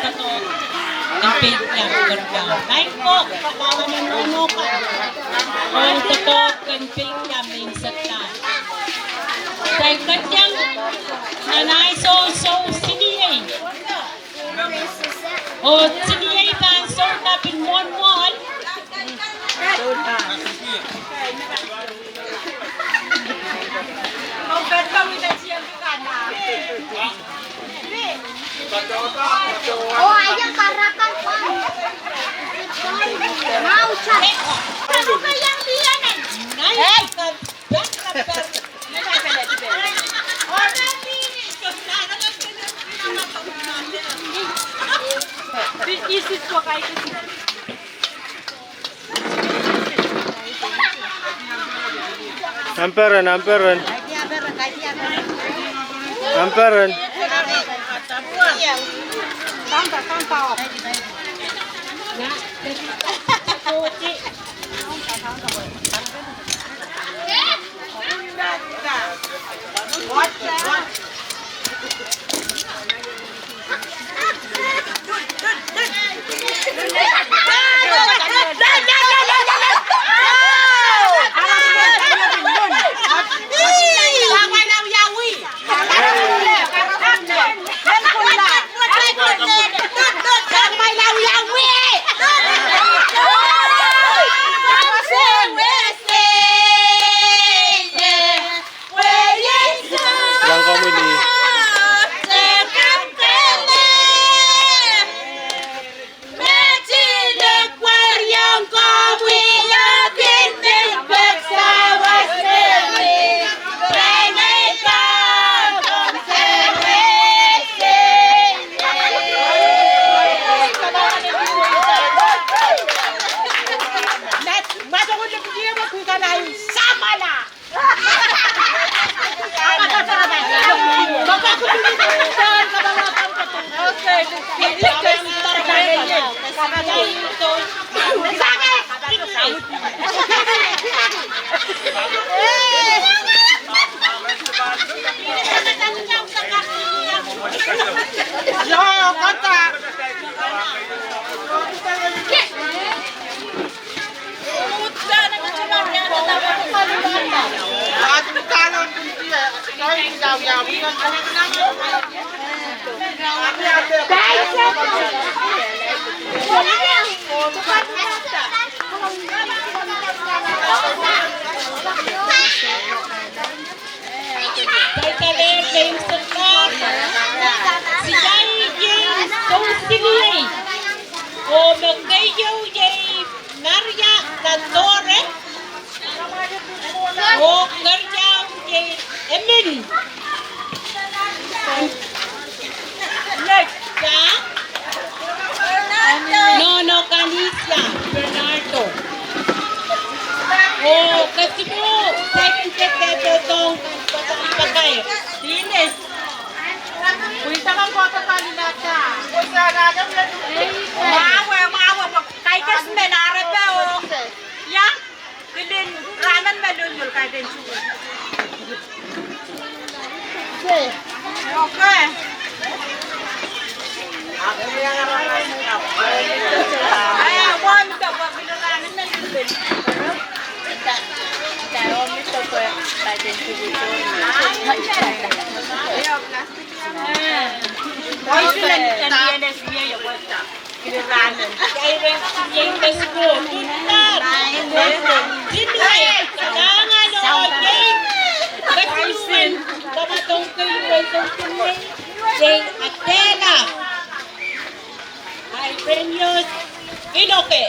doadoahk en peikiong keriau. Nain ko, kalahngan en nohno kan. Oh doadoahk en peikiong mehn sekla. Kitail ketieng nan ahi sousou siliei. Oh siliei pahn sou lapin mwohn mwohn. Amperen, amperen. Amperen. Title en me unsek kan, Siai iei Sousiniei, oh me keieu iei Maria Latore, oh keriau iei Emin. Next, ah? Nohno Kanisia Bernardo. Oh, kesiluh, saikinte dehde soahng kan, pakair. Ines. Pwihn taman kohdo kan inata. Mwawe, mwawe, pwe kaikes men arepe o. Ia? Kilin rahmen me lulul kaidehn sukuhl. Okay. Aya, wahn me pwe kilin rahmen me lulul. Aya, plastik. Aya, plastik. Adela Irenaeus Inoke.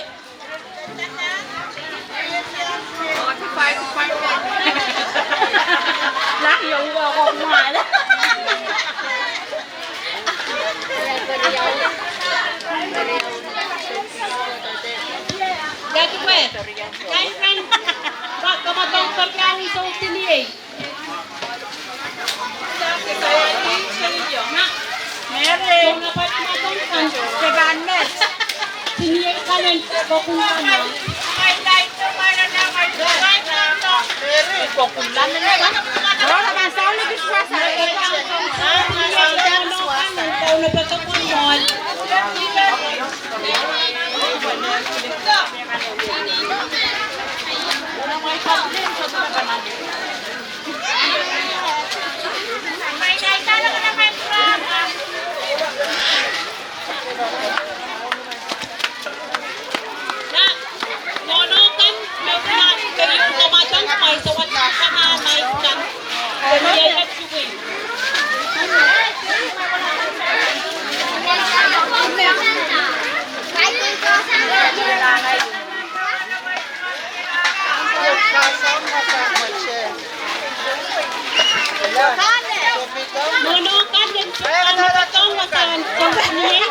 Nohno kan en sohte pahn kohdohng wasahn Kousiniei.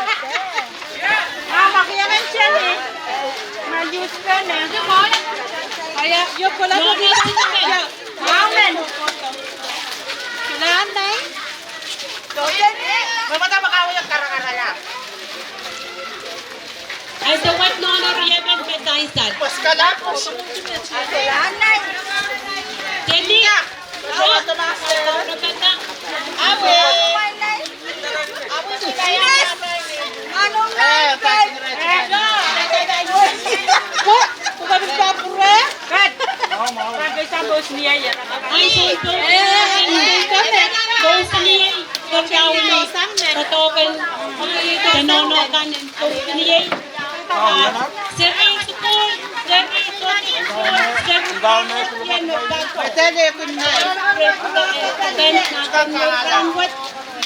Amen. Ahi sewed nohno riemen me sansal. Temi. Ahi soun Kousiniei, Kousiniei, Kousiniei, Kousiniei, Kousiniei, Kousiniei, Kousiniei, Seri sukuhl, seri sukuhl, seri sukuhl.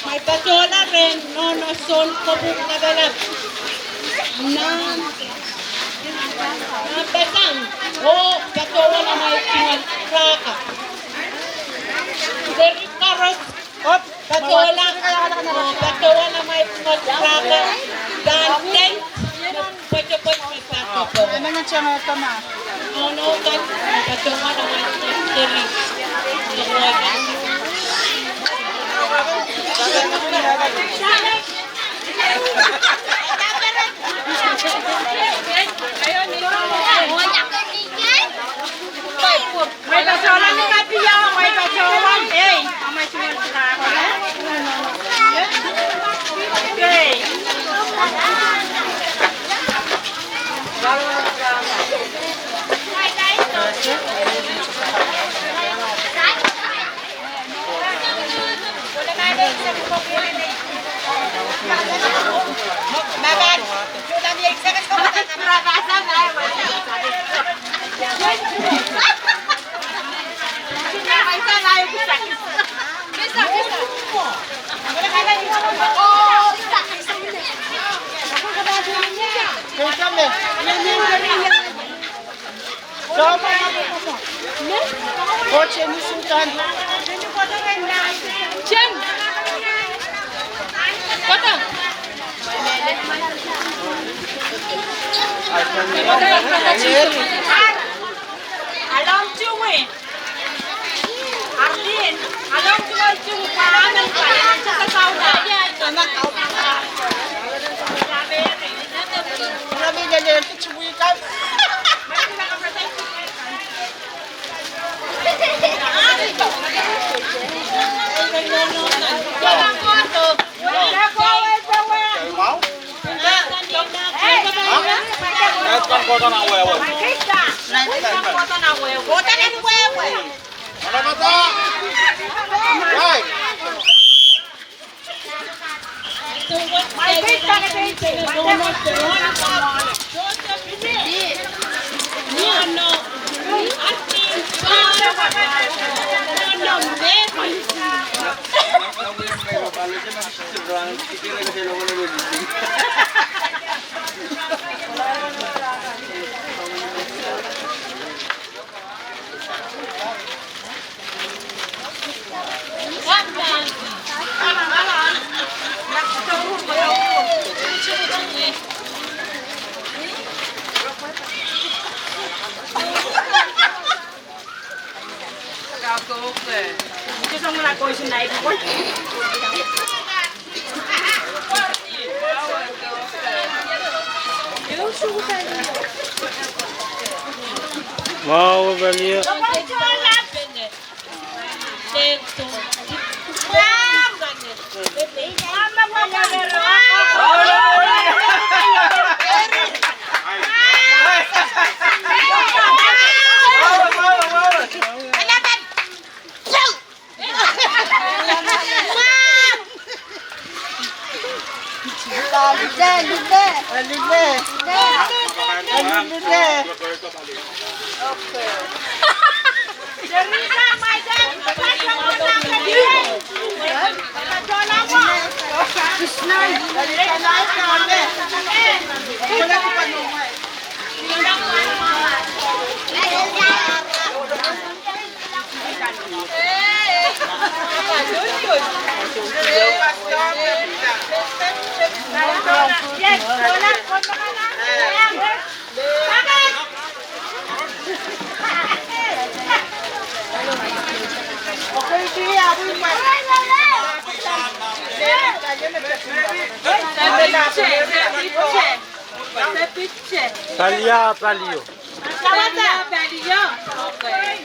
Mwail patohla rehn nohno soun kopwung lapalap. Nan, nan pasang, oh patohla mwail tungoal raka. Seri koaros. Patohla, oh, patohla mwail tungoal raka, dan tent, pwetepwet me patohla. Nohno kan, patohla mwail tent, seri. Along to it. Arlene, along to it, to it. Wow, Daniel. Palia, palio. Palia, palio. Okay.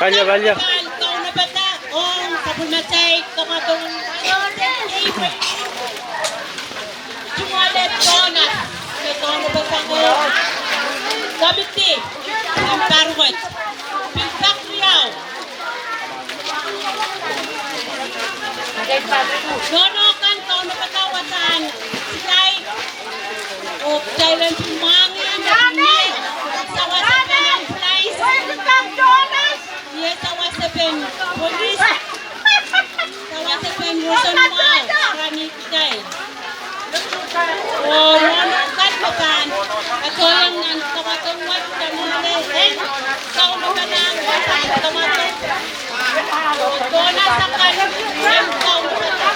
Palia, palia. Kaunopada ong sapwellimatail kamwadong Tungoale Tohnas, me kaunopadahng komiti en pahr wet. Pil pak riau. Nohno kan kaunopada wasahn silaid. Oh kitail en pil mwahngih me pil mie sawasepen ambulance, mie sawasepen polis, sawasepen roson mwahu, aramas kitail. Oh nohno kan me pahn katohng nan kamwadong wet, Tungoale en kaunopadahng wasahn kamwadong. Tohnas akan en kaunopada.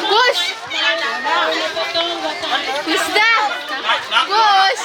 Kus. Kus da. Kus.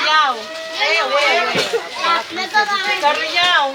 Keriau. Keriau.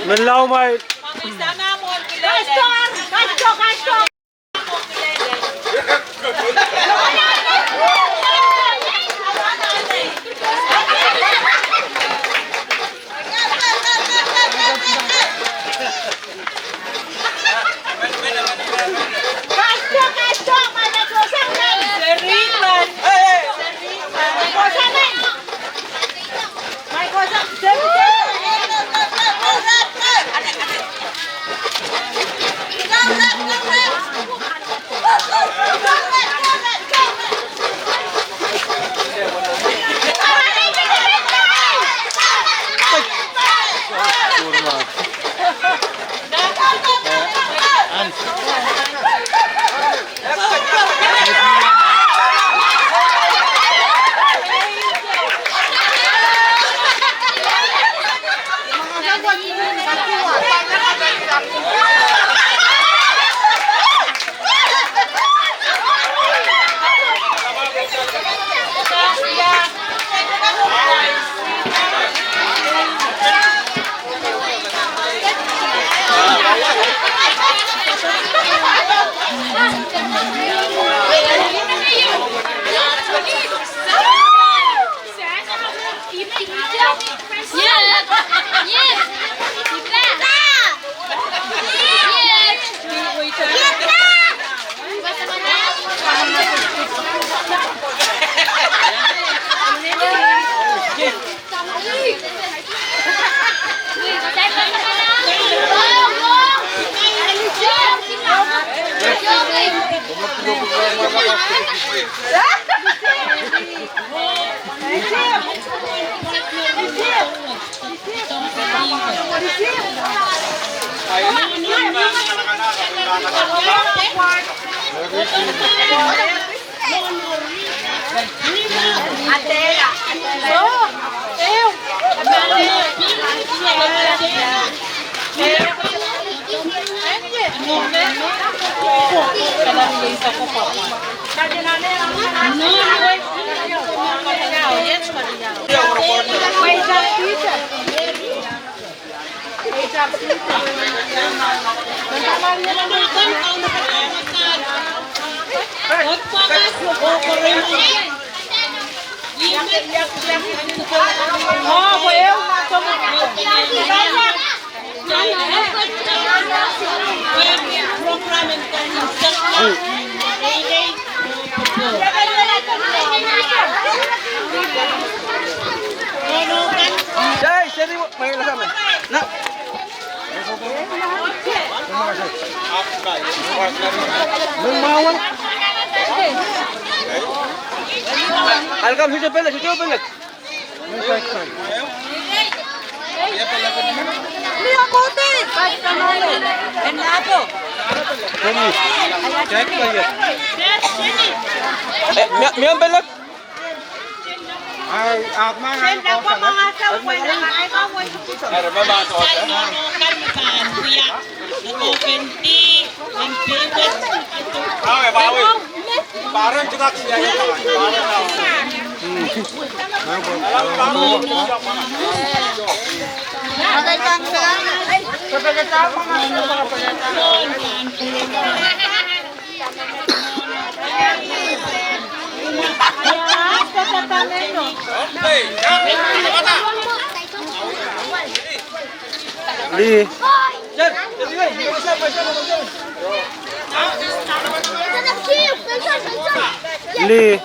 Menlau mai. Alkam, sucu pelek, sucu pelek. Eh, mie, mie pelek. Lih. Lih.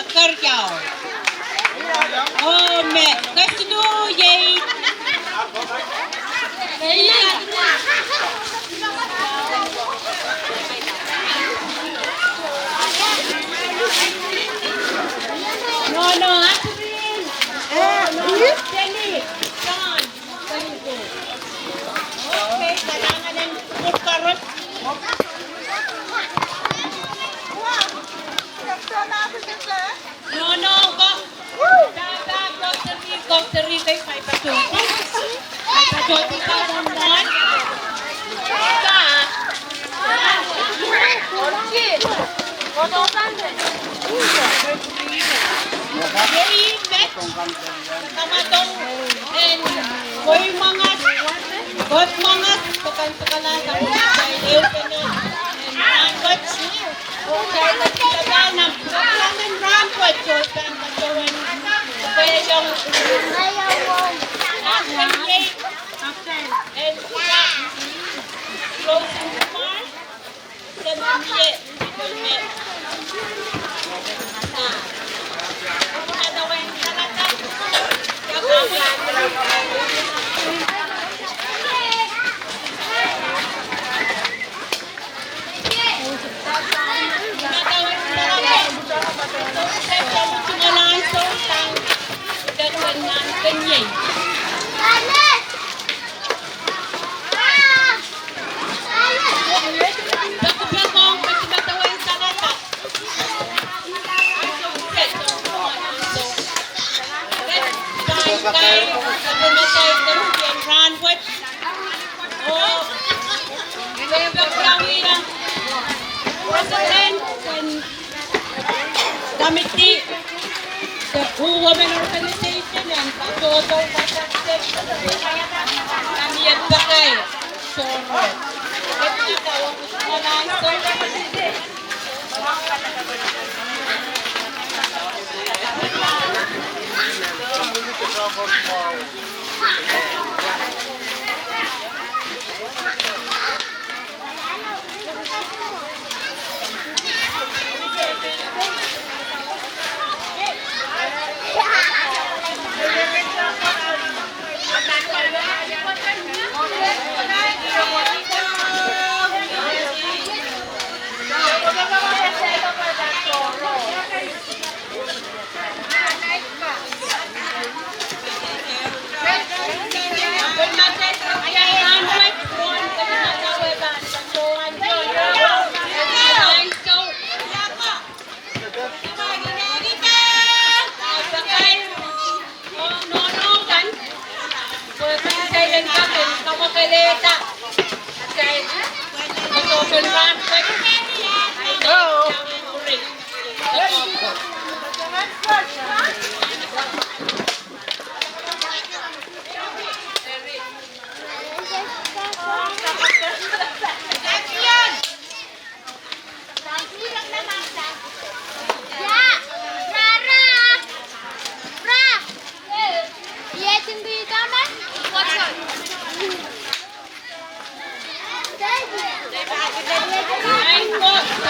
Keriau. Oh, me kesiluh iei. No, no, Catherine. No, no, Jenny. John. Okay, kalahngan en kupwur koaros. No, no, ko. Pahpa, ko seri, ko seri, kei, kei patohdi. Kei patohdi, ka mon mon. Ka. Iei met. Kamadong en kohi mwangas, koht mwangas, pwukan pwukala, kapwukan ehu pene en rahnwet. Kitail ketin pahn en rahnwet, soh pahn patohwan pweiong. Akan iei en closing remarks. President en committee, the Women Organization, and Patohdo Pasakte, kami e pakai sohte.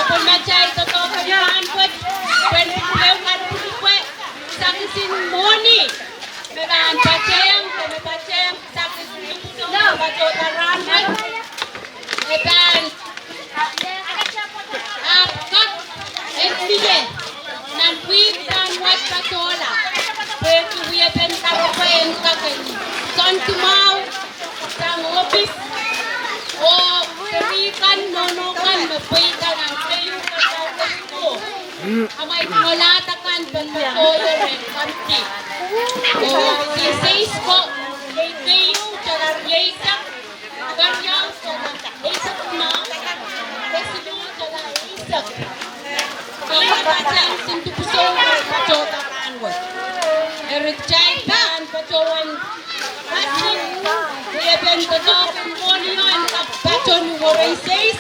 Sapwellimatail doadoahk en rahnwet, pwehn pwulehu kan pwulepwule sakisin mwohni me pahn patehng, me patehng sakisin lipwudo me patohda rahnwet. E pahn ahpw kak en mie nan wihk rahnwet padohla, pwehki wiepen doaropwe en kak en soandi mwahu sang ohpis oh seri kan, nohno kan me pweida nan keieu kan, oh amwail kohlahda kan patohdo rehn committee. Oh, di seis ko, keieu tala rieisek, keriau tala eisek mwahu, kesiluh tala eisek. Kei patehng sindipwisou me patohda rahnwet. Eri kitail pahn patohwan wiepen doadoahk en mwohnio en kak patohwan weren seis,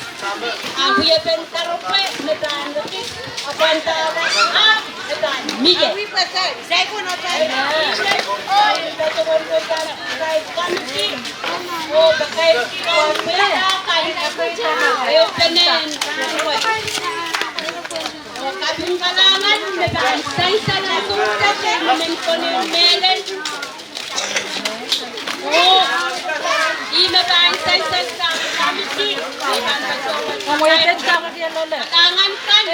a wiepen doaropwe me pahn ekis, a pahn pahn, a e pahn mie. Kalahngan me pahn sansal nan sohte men konen mehlel. Oh, ih me pahn sansal sang committee, me pahn patohwan kalahngan kan,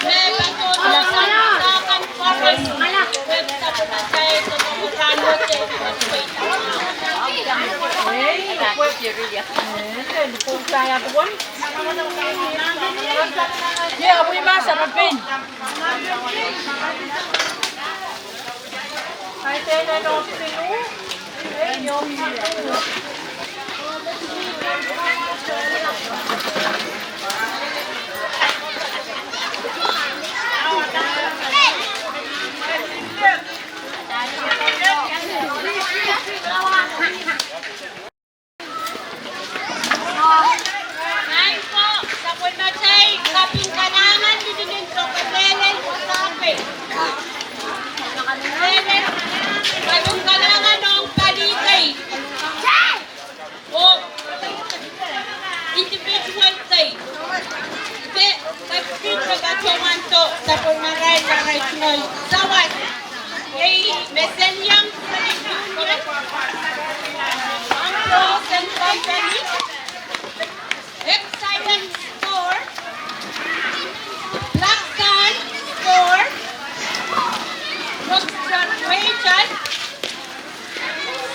me patohwan sang kan koaros, me patohwan sang kan koaros. Sapwellimatail kaping kalahngan lilinen tohke mehlel, wasa pei. Mehlel, kaping kalahngan ong pali kei. Oh, individual kei. Pwe, pwe, pwe patohwan do, sapwellimarail, arail tungoal sawas. Iei Meseniang Credit Union, Ambrose and Company, Excellence Store, Black Sun Store, Rockstar Waiters,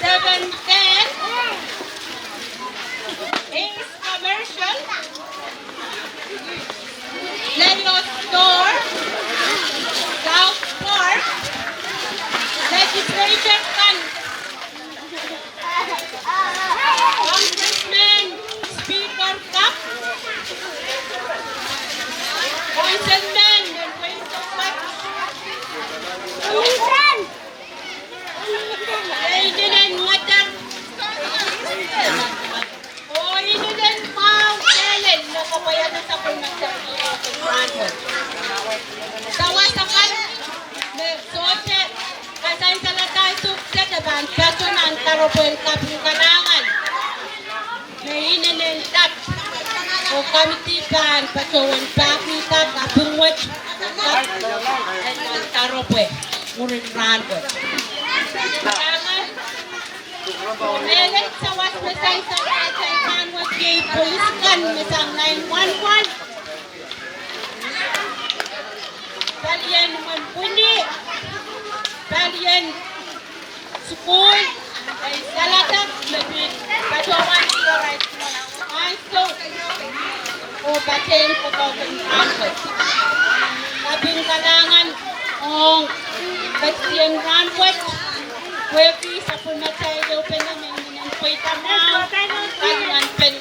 Seven Ten, Ace Commercial, Leo Store, South Park, Legislature kan, Congressman, Speaker kan, Councilman, Ways and Means, inenen Ngeder. Oh, inenen mwahu mehlel me kapwaiada sapwellimatail rahn wet. Sawas akan me sohte kasansalada sohte de pahn patohwan kaping kalahngan. Me inenen lap. Oh committee pahn patohwan pahkihda kaping wet. Lap. Taropwe. Mwurin rahn wet. Mehlel sawas me sansal atail rahn wet iei polis kan me sang nine one one. Palien mwen pwini, palien sukuhl, ei salada me pil patohwan solahr ansou oh patehng doadoahk en rahn wet. Kaping kalahngan ong ketin rahn wet, wehwehki sapwellimatail ehupene me inenen pweida mwahu, kalahngan pen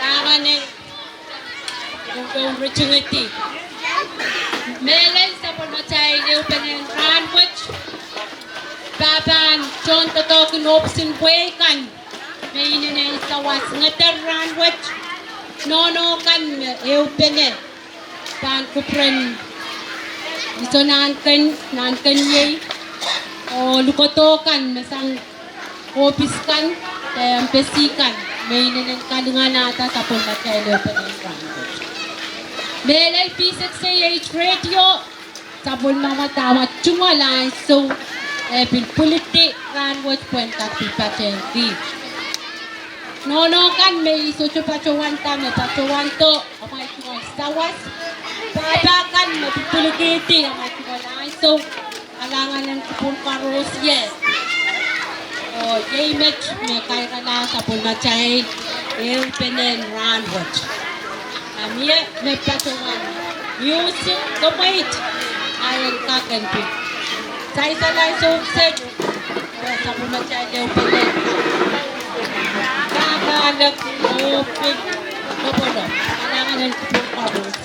Kalahngan en Kou ritingedi. Mehlel sapwellimatail ehupene en rahn wet. Pahpahn tohndoadoahk en ohpis en wehi kan me inenen sawas Ngeder rahn wet. Nohno kan me ehupene pahn kupwuren Iso Nahnken, Nahnken iei, oh lukodo kan me sang ohpis kan, de embassy kan, me inenen kalinganahda sapwellimatail ehupene en rahn wet. Mehlel P six A H radio, Sapwellime mwadang me tungoal ansou, e pil pwilidi rahnwet pwehn kak pil patehng kiht. Nohno kan me I sohte patohwanda me patohwando, amwail tungoal sawas. Pahpa kan me pil pwilikihdi, amwail tungoal ansou. Kalahngan en kupwur koaros ie. Oh iei met me kairala sapwellimatail ehupenen rahnwet. A mie me patohwan music, kemweit, a en kak en pil saisal ansou kiset, oh sapwellimatail ehupenen kahlek oh pil lopwolop. Kalahngan en kupwur koaros.